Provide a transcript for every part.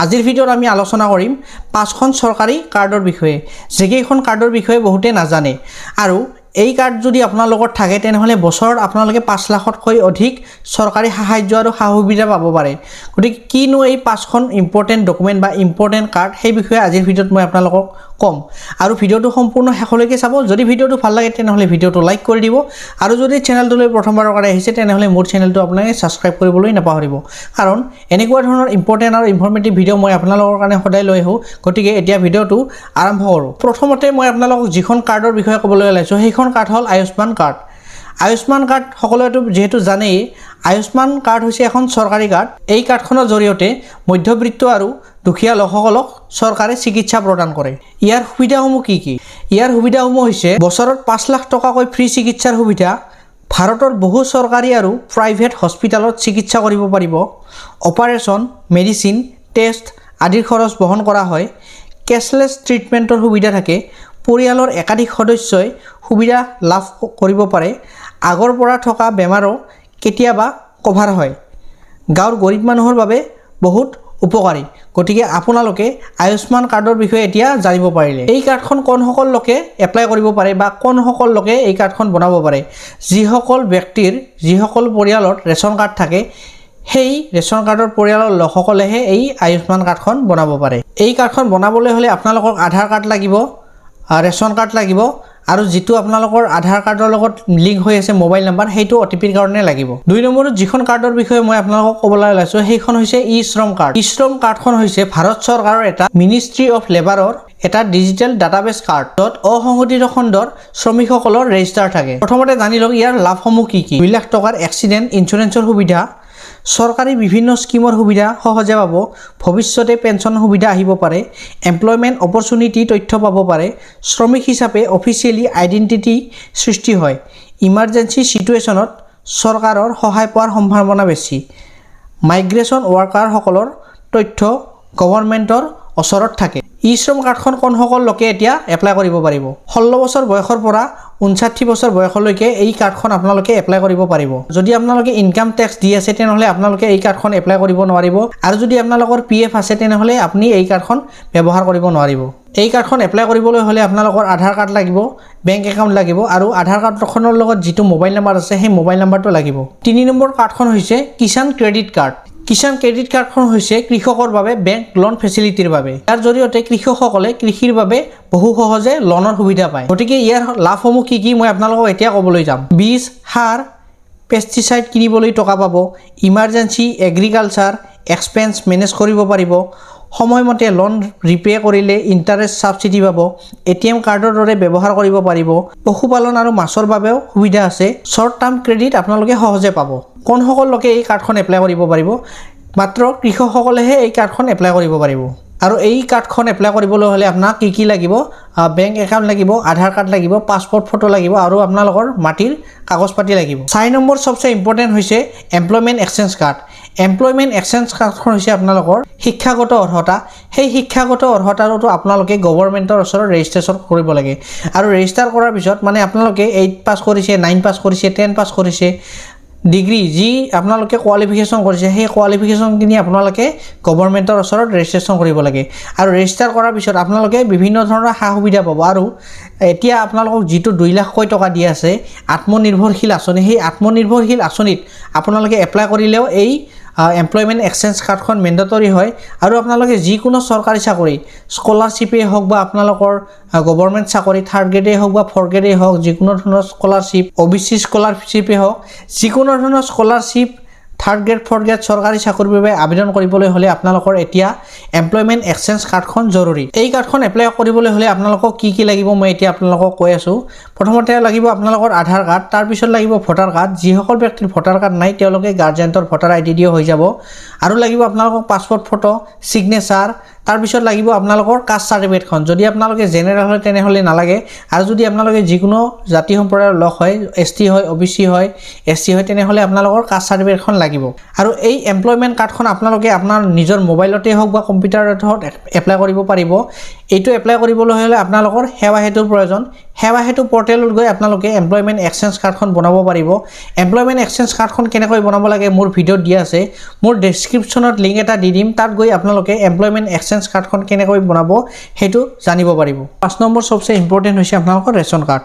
আজিৰ ভিডিঅ'ত আমি আলোচনা কৰিম পাঁচখন চৰকাৰী কাৰ্ডৰ বিষয়ে, যিকেইখন কাৰ্ডৰ বিষয়ে বহুতে নাজানে। আৰু এই কাৰ্ড যদি আপোনালোকৰ থাকে, তেনেহ'লে বছৰত আপোনালোকে 5 লাখতকৈ অধিক চৰকাৰী সাহাৰ্য আৰু সা সুবিধা পাব পাৰে। গতিকে কিনো এই পাঁচখন ইম্পৰ্টেণ্ট ডকুমেণ্ট বা ইম্পৰ্টেণ্ট কাৰ্ড, সেই বিষয়ে আজিৰ ভিডিঅ'ত মই আপোনালোকক ক'ম। আৰু ভিডিঅ'টো সম্পূৰ্ণ শেষলৈকে চাব। যদি ভিডিঅ'টো ভাল লাগে, তেনেহ'লে ভিডিঅ'টো লাইক কৰি দিব। আৰু যদি চেনেলটোলৈ প্ৰথমবাৰৰ কাৰণে আহিছে, তেনেহ'লে মোৰ চেনেলটো আপোনালোকে ছাবস্ক্ৰাইব কৰিবলৈ নাপাহৰিব, কাৰণ এনেকুৱা ধৰণৰ ইম্পৰ্টেণ্ট আৰু ইনফৰ্মেটিভ ভিডিঅ' মই আপোনালোকৰ কাৰণে সদায় লৈ আহোঁ। গতিকে এতিয়া ভিডিঅ'টো আৰম্ভ কৰোঁ। প্ৰথমতে মই আপোনালোকক যিখন কাৰ্ডৰ বিষয়ে ক'বলৈ ওলাইছোঁ, সেইখন কাৰ্ড হ'ল আয়ুষ্মান কাৰ্ড। আয়ুষ্মান কাৰ্ড সকলোৱেতো যিহেতু জানেই। আয়ুষ্মান কাৰ্ড হৈছে এখন চৰকাৰী কাৰ্ড। এই কাৰ্ডখনৰ জৰিয়তে মধ্যবিত্ত আৰু দুখীয়া লোকসকলক চৰকাৰে চিকিৎসা প্ৰদান কৰে। ইয়াৰ সুবিধাসমূহ কি কি? ইয়াৰ সুবিধাসমূহ হৈছে বছৰত 5 লাখ টকাকৈ ফ্ৰী চিকিৎসাৰ সুবিধা, ভাৰতৰ বহু চৰকাৰী আৰু প্ৰাইভেট হস্পিটেলত চিকিৎসা কৰিব পাৰিব, অপাৰেশ্যন, মেডিচিন, টেষ্ট আদিৰ খৰচ বহন কৰা হয়, কেছলেছ ট্ৰিটমেণ্টৰ সুবিধা থাকে, পৰিয়ালৰ একাধিক সদস্যই সুবিধা লাভ কৰিব পাৰে, আগৰ পৰা থকা বেমাৰো কেতিয়াবা কভাৰ হয়, গাঁৱৰ গৰীব মানুহৰ বাবে বহুত উপকাৰী। গতিকে আপোনালোকে আয়ুষ্মান কাৰ্ডৰ বিষয়ে এতিয়া জানিব পাৰিলে। এই কাৰ্ডখন কোনসকল লোকে এপ্লাই কৰিব পাৰে বা কোনসকল লোকে এই কাৰ্ডখন বনাব পাৰে? যিসকল ব্যক্তিৰ, যিসকল পৰিয়ালত ৰেচন কাৰ্ড থাকে, সেই ৰেচন কাৰ্ডৰ পৰিয়ালৰ লোকসকলেহে এই আয়ুষ্মান কাৰ্ডখন বনাব পাৰে। এই কাৰ্ডখন বনাবলৈ হ'লে আপোনালোকক আধাৰ কাৰ্ড লাগিব, ৰেচন কাৰ্ড লাগিব আৰু যিটো আপোনালোকৰ আধাৰ কাৰ্ডৰ লগত লিংক হৈ আছে মোবাইল নাম্বাৰ, সেইটো অ' টি পিৰ কাৰণে লাগিব। দুই নম্বৰত যিখন কাৰ্ডৰ বিষয়ে মই আপোনালোকক ক'বলৈ ওলাইছোঁ, সেইখন হৈছে ই শ্ৰম কাৰ্ড। ই শ্ৰম কাৰ্ডখন হৈছে ভাৰত চৰকাৰৰ এটা মিনিষ্ট্ৰী অফ লেবাৰৰ এটা ডিজিটেল ডাটাবেছ কাৰ্ড, য'ত অসংগঠিত খণ্ডৰ শ্ৰমিকসকলৰ ৰেজিষ্টাৰ থাকে। প্ৰথমতে জানি লওক ইয়াৰ লাভসমূহ কি কি। 2 লাখ টকাৰ এক্সিডেণ্ট ইঞ্চুৰেঞ্চৰ সুবিধা, চৰকাৰী বিভিন্ন স্কীমৰ সুবিধা সহজে পাব, ভৱিষ্যতে পেঞ্চন সুবিধা আহিব পাৰে, এমপ্লয়মেণ্ট অপৰচুনিটি তথ্য পাব পাৰে, শ্ৰমিক হিচাপে অফিচিয়েলি আইডেণ্টিটি সৃষ্টি হয়, ইমাৰ্জেঞ্চি ছিটুৱেশ্যনত চৰকাৰৰ সহায় পোৱাৰ সম্ভাৱনা বেছি, মাইগ্ৰেশ্যন ৱৰ্কাৰসকলৰ তথ্য গভৰ্ণমেণ্টৰ ওচৰত থাকে। ই শ্ৰম কাৰ্ডখন কোনসকল লোকে এতিয়া এপ্লাই কৰিব পাৰিব? 16 বছৰ বয়সৰ পৰা 59 বছৰ বয়সলৈকে এই কাৰ্ডখন আপোনালোকে এপ্লাই কৰিব পাৰিব। যদি আপোনালোকে ইনকাম টেক্স দি আছে, তেনেহ'লে আপোনালোকে এই কাৰ্ডখন এপ্লাই কৰিব নোৱাৰিব। আৰু যদি আপোনালোকৰ পি এফ আছে, তেনেহ'লে আপুনি এই কাৰ্ডখন ব্যৱহাৰ কৰিব নোৱাৰিব। এই কাৰ্ডখন এপ্লাই কৰিবলৈ হ'লে আপোনালোকৰ আধাৰ কাৰ্ড লাগিব, বেংক একাউণ্ট লাগিব আৰু আধাৰ কাৰ্ডখনৰ লগত যিটো মোবাইল নাম্বাৰ আছে, সেই মোবাইল নাম্বাৰটো লাগিব। তিনি নম্বৰ কাৰ্ডখন হৈছে Kisan credit card. Kisan credit কাৰ্ডখন হৈছে কৃষকৰ বাবে বেংক লোন ফেচিলিটিৰ বাবে। ইয়াৰ জৰিয়তে কৃষকসকলে কৃষিৰ বাবে বহু সহজে লোনৰ সুবিধা পায়। গতিকে ইয়াৰ লাভসমূহ কি কি, মই আপোনালোকক এতিয়া ক'বলৈ যাম। বীজ, সাৰ, পেষ্টিচাইড কিনিবলৈ টকা পাব, ইমাৰ্জেঞ্চি এগ্ৰিকালচাৰ এক্সপেন্স মেনেজ কৰিব পাৰিব, সময়মতে লোন ৰিপে' কৰিলে ইণ্টাৰেষ্ট ছাবচিডি পাব, এ টি এম কাৰ্ডৰ দৰে ব্যৱহাৰ কৰিব পাৰিব, পশুপালন আৰু মাছৰ বাবেও সুবিধা আছে, শ্বৰ্ট টাৰ্ম ক্ৰেডিট আপোনালোকে সহজে পাব। কোনসকল লোকে এই কাৰ্ডখন এপ্লাই কৰিব পাৰিব? মাত্ৰ কৃষকসকলেহে এই কাৰ্ডখন এপ্লাই কৰিব পাৰিব। আৰু এই কাৰ্ডখন এপ্লাই কৰিবলৈ হ'লে আপোনাক কি কি লাগিব? বেংক একাউণ্ট লাগিব, আধাৰ কাৰ্ড লাগিব, পাছপৰ্ট ফটো লাগিব আৰু আপোনালোকৰ মাটিৰ কাগজ পাতি লাগিব। চাৰি নম্বৰ চবচে ইম্পৰ্টেণ্ট হৈছে employment exchange card. Employment exchange কাৰ্ডখন হৈছে আপোনালোকৰ শিক্ষাগত অৰ্হতা। সেই শিক্ষাগত অৰ্হতাটো আপোনালোকে গভৰ্ণমেণ্টৰ ওচৰত ৰেজিষ্ট্ৰেশ্যন কৰিব লাগে। আৰু ৰেজিষ্টাৰ কৰাৰ পিছত, মানে আপোনালোকে এইট পাছ কৰিছে, নাইন পাছ কৰিছে, 10 পাছ কৰিছে, ডিগ্ৰী, যি আপোনালোকে কোৱালিফিকেশ্যন কৰিছে, সেই কোৱালিফিকেশ্যনখিনি আপোনালোকে গভৰ্ণমেণ্টৰ ওচৰত ৰেজিষ্ট্ৰেশ্যন কৰিব লাগে। আৰু ৰেজিষ্টাৰ কৰাৰ পিছত আপোনালোকে বিভিন্ন ধৰণৰ সা সুবিধা পাব। আৰু এতিয়া আপোনালোকক যিটো 2 লাখকৈ টকা দি আছে আত্মনিৰ্ভৰশীল আঁচনি, সেই আত্মনিৰ্ভৰশীল আঁচনিত আপোনালোকে এপ্লাই কৰিলেও এই এমপ্লয়মেণ্ট এক্সচেঞ্জ কাৰ্ডখন মেণ্ডেটৰী হয়। আৰু আপোনালোকে যিকোনো চৰকাৰী চাকৰি, স্কলাৰশ্বিপেই হওক বা আপোনালোকৰ গভৰ্ণমেণ্ট চাকৰি, থাৰ্ড গ্ৰেডেই হওক বা ফ'ৰ্থ গ্ৰেডেই হওক, যিকোনো ধৰণৰ স্কলাৰশ্বিপ, অ' বি চি স্কলাৰশ্বিপেই হওক, যিকোনো ধৰণৰ scholarship, third grade, fourth grade চৰকাৰী চাকৰিৰ বাবে আবেদন কৰিবলৈ হ'লে আপোনালোকৰ এতিয়া এমপ্লয়মেণ্ট এক্সচেঞ্জ কাৰ্ডখন জৰুৰী। এই কাৰ্ডখন এপ্লাই কৰিবলৈ হ'লে আপোনালোকক কি কি লাগিব, মই এতিয়া আপোনালোকক কৈ আছোঁ। প্ৰথমতে লাগিব আপোনালোকৰ আধাৰ কাৰ্ড, তাৰপিছত লাগিব ভোটাৰ কাৰ্ড। যিসকল ব্যক্তিৰ ভোটাৰ কাৰ্ড নাই, তেওঁলোকে গাৰ্জেণ্টৰ ভোটাৰ আই ডি দিও হৈ যাব। আৰু লাগিব আপোনালোকক পাছপৰ্ট ফটো, ছিগনেচাৰ। তাৰপিছত লাগিব আপোনালোকৰ কাষ্ট চাৰ্টিফিকেটখন। যদি আপোনালোকে জেনেৰেল হয়, তেনেহ'লে নালাগে। আৰু যদি আপোনালোকে যিকোনো জাতি সম্প্ৰদায়ৰ লোক হয়, এছ টি হয়, অ' বি চি হয়, এছ চি হয়, তেনেহ'লে আপোনালোকৰ কাষ্ট চাৰ্টিফিকেটখন লাগিব। আৰু এই এমপ্লয়মেণ্ট কাৰ্ডখন আপোনালোকে আপোনাৰ নিজৰ মোবাইলতে হওক বা কম্পিউটাৰত হওক এপ্লাই কৰিব পাৰিব। এইটো এপ্লাই কৰিবলৈ হ'লে আপোনালোকৰ সেৱা সেতুৰ প্ৰয়োজন। সেৱা সেতু পৰ্টেলত গৈ আপোনালোকে এমপ্লয়মেণ্ট এক্সচেঞ্জ কাৰ্ডখন বনাব পাৰিব। এমপ্লয়মেণ্ট এক্সচেঞ্জ কাৰ্ডখন কেনেকৈ বনাব লাগে মোৰ ভিডিঅ'ত দিয়া আছে। মোৰ ডেছক্ৰিপশ্যনত লিংক এটা দি দিম, তাত গৈ আপোনালোকে এমপ্লয়মেণ্ট এক্সচেঞ্জ কাৰ্ডখন কেনেকৈ বনাব সেইটো জানিব পাৰিব। 5 নম্বৰ চবচে ইম্পৰ্টেণ্ট হৈছে আপোনালোকৰ ৰেচন কাৰ্ড।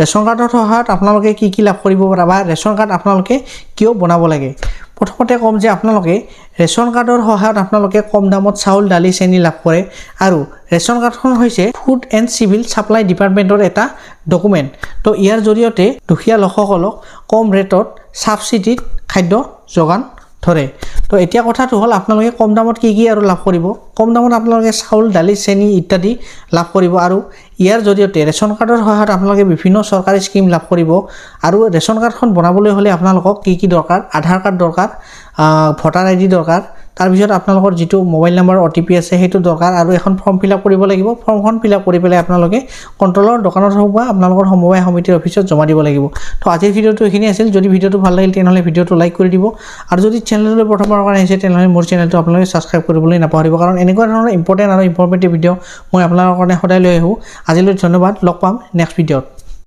ৰেচন কাৰ্ডৰ সহায়ত আপোনালোকে কি কি লাভ কৰিব পাৰে বা ৰেচন কাৰ্ড আপোনালোকে কিয় বনাব লাগে? প্ৰথমতে ক'ম যে আপোনালোকে ৰেচন কাৰ্ডৰ সহায়ত আপোনালোকে কম দামত চাউল, দালি, চেনি লাভ কৰে। আৰু ৰেচন কাৰ্ডখন হৈছে ফুড এণ্ড চিভিল ছাপ্লাই ডিপাৰ্টমেণ্টৰ এটা ডকুমেণ্ট। তো ইয়াৰ জৰিয়তে দুখীয়া লোকসকলক কম ৰেটত ছাবচিডিত খাদ্য যোগান ধৰে। তো এতিয়া কথাটো হ'ল, আপোনালোকে কম দামত কি কি আৰু লাভ কৰিব? কম দামত আপোনালোকে চাউল, দালি, চেনি ইত্যাদি লাভ কৰিব। আৰু ইয়াৰ জৰিয়তে ৰেচন কাৰ্ডৰ সহায়ত আপোনালোকে বিভিন্ন চৰকাৰী স্কীম লাভ কৰিব। আৰু ৰেচন কাৰ্ডখন বনাবলৈ হ'লে আপোনালোকক কি কি দৰকাৰ? আধাৰ কাৰ্ড দৰকাৰ, ভোটাৰ আইডি দৰকাৰ, তাৰপিছত আপোনালোকৰ যিটো মোবাইল নাম্বাৰ অ'টিপি আছে সেইটো দৰকাৰ আৰু এখন ফৰ্ম ফিল আপ কৰিব লাগিব। ফৰ্মখন ফিল আপ কৰি পেলাই আপোনালোকে কণ্ট্ৰলৰ দোকানত হওক বা আপোনালোকৰ সমবায় সমিতিৰ অফিচত জমা দিব লাগিব। তো আজিৰ ভিডিঅ'টো এইখিনি আছিল। যদি ভিডিঅ'টো ভাল লাগিল, তেনেহ'লে ভিডিঅ'টো লাইক কৰি দিব। আৰু যদি চেনেলটোলৈ প্ৰথমবাৰৰ কাৰণে আহিছে, তেনেহ'লে মোৰ চেনেলটো আপোনালোকে ছাবস্ক্ৰাইব কৰিবলৈ নাপাহৰিব, কাৰণ এনেকুৱা ধৰণৰ ইম্পৰ্টেণ্ট আৰু ইনফৰ্মেটিভ ভিডিঅ' মই আপোনালোকৰ কাৰণে সদায় লৈ আহোঁ। আজিলৈ ধন্যবাদ, লগ পাম নেক্সট ভিডিঅ'ত।